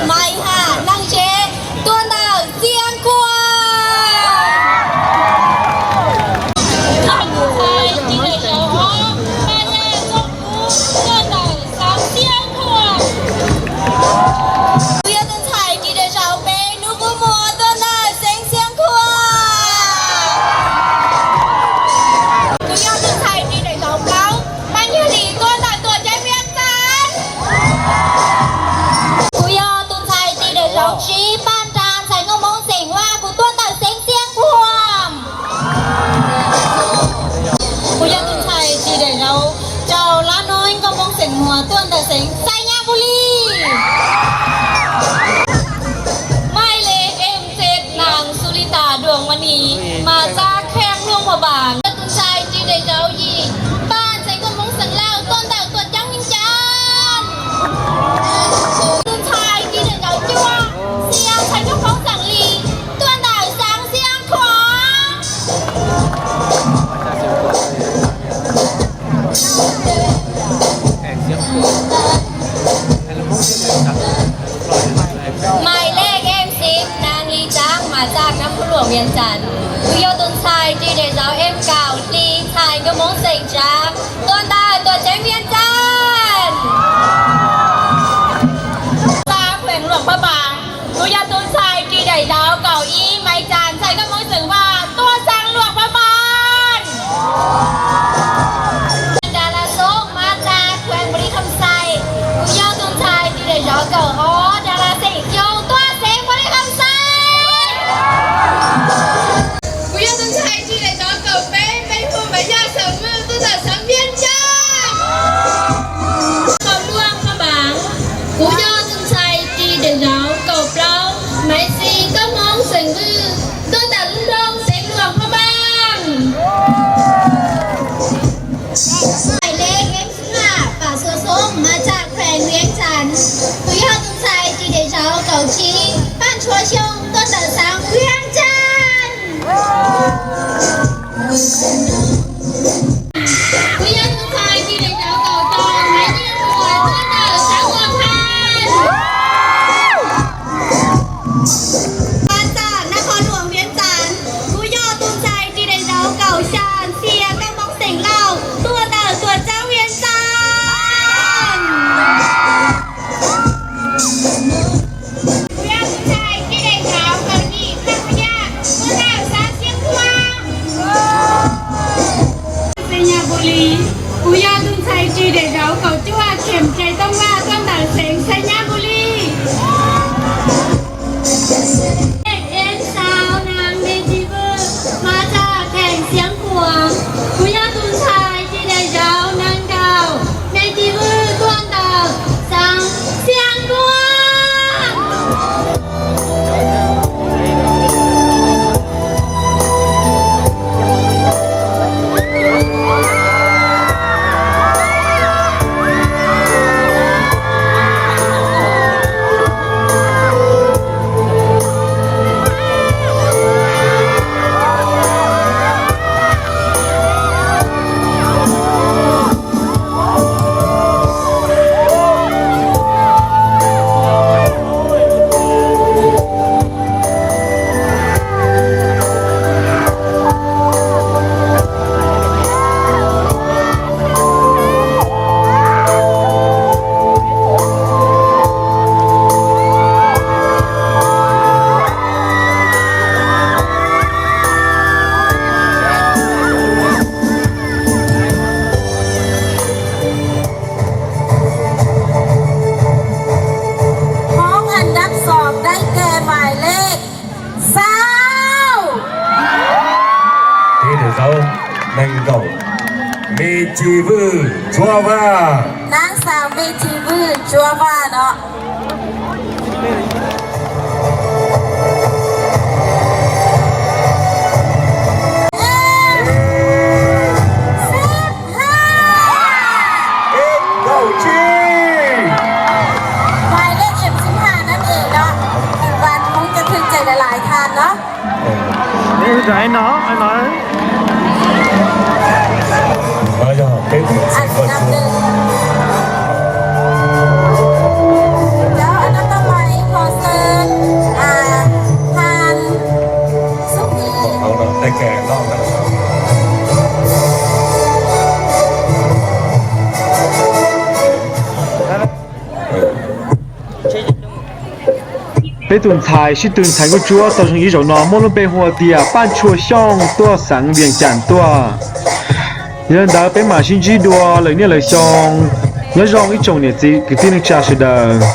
Maiv Ham Neeg Tsev tuaj ntawm Xiav Khuam. Tus ntxhais ris daim zauv ob, Paj Yaj Txooj Kub tuaj ntawm xeev Xiav Khuam. Kuv yog tus ntxhais ris daim zauv peb, Nub Kub Muas tuaj ntawm xeev Xiav Khuam. Kuv yog tus ntxhais ris daim zauv plaub, Paj Nyuag Lis tuaj ntawm tuam ceeb Vias Cas. Kuv yog tus ntxhais ris daim zauv tsib, Paj Nra, ntxhais nkauj Hmoob xeem Vaj, kuv tuaj ntawm xeev Xiav Khuam. Kuv yog tus ntxhais ris daim zauv rau, Lab Noob, nkauj Hmoob xeem Muas, tuaj ntawm xeev Xais Nyas Npus Lis. Maiv Lev Em Xev Nees Xus Lis Tas Duam Ua Nis, mas tsa kheej Luam Phas Npas. Tus ntxhais ris daim zauv yim, Paj, ntxhais nkauj Hmoob xeem Lauj, tuaj ntawm tuam ceeb Vias Cas. Tus ntxhais ris daim zauv cuaj, Xia, ntxhais nkauj Hmoob xeem Lis, tuaj ntawm xeev Xiav Khuam. Maiv Lev Em Xev Nees Lis Tsaab, mas tsa kheej Luam Vias Cas. Kuv yog tus ntxhais ris daim zauv Em Kaum Hli, ntxhais nkauj Hmoob xeem Tsaab, tuaj ntawm tuam ceeb Vias Cas. Tsa kheej Luam Phas Npas. Kuv yog tus ntxhais ris daim zauv kaum ib, Maiv Cas, ntxhais nkauj Hmoob xeem Vaj, tuaj xeev Luam Phas Npas. Das Las Xoob, mas tsa kheej Npus Lis Kham Xais. Kuv yog tus ntxhais ris daim zauv kaum ob, Das Las Xeem Xyooj, tuaj xeev Npus Lis Kham Xais. Kuv yog tus ntxhais ris daim zauv kaum peb, Peb Hu Maiv Yaj Xeem Vwj, tuaj ntawm xeev Vias Cas. Koj Luam Phas Npas. Kuv yog tus ntxhais ris daim zauv kaum plaub, Maiv Xis, nkauj Hmoob xeem Vwj, tuaj ntawm lub nroog xeev Luam Phas Npas. Maiv Lev Em Xeeb Ham, Pam Xuas Xoob, mas tsa kheej Vias Cas. Kuv yog tus ntxhais ris daim zauv kaum tsib, Paj Ntshua Xyooj, tuaj ntawm xeev Vias Cas. Kuv yog tus ntxhais ris daim zauv kaum rau, Maiv Nyiaj Muas, tuaj ntawm xeev Luam Phas. Mas tsa Nab Qhov Luam Vias Cas. Kuv yog tus ntxhais ris daim zauv kaum xya, Xia, nkauj Hmoob xeem Lauj, tuaj ntawm tuam ceeb Vias Cas. Kuv yog tus ntxhais ris daim zauv kaum yim, Paj Yaj, tuaj ntawm xeev Xiav Khuam. Xais Nyas Npus Lis. Kuv yog tus ntxhais ris daim zauv kaum cuaj, Khem Rais Tooj Vaj, tuaj ntawm xeev Xais Nyas Npus Lis. Em Xauv Nees Me Tsis Vwj, mas tsa kheej Xiav Khuam. Kuv yog tus ntxhais ris daim zauv nees nkaum, Me Tsis Vwj, tuaj ntawm xeev Xiav Khuam. Hoob อันดับสอง ได้แก่หมายเลข Xauj. Ris daim zauv nees nkaum, Me Tsis Vwj Tsua Vaj. Nab Xauv Me Tsis Vwj Tsua Vaj no. Ib kaum tsib. หมายเลข เอ็มสิบห้า นั่นเองเนาะ ถึงวันคงจะถึงใจหลายๆ ท่านเนาะ Ê, ua ai no, ai no. Đó là peb tus ntxhais nkauj Suav. Đó, อันดับหนึ่ง แล้วอันดับต่อไปข Peb tus ntxhais sib tw ntxhais Nkauj Tsuab tau zoo ib zaug no muaj lub npe hu tias Paj Ntshua Xyooj tuaj xeev Vias Cas tuaj. Yog li ntawd peb mam sib ntsib dua lwm niaj lwm xyoo. Nyob zoo ib tsoom niam txiv kwv tij neej tsa sawv daws.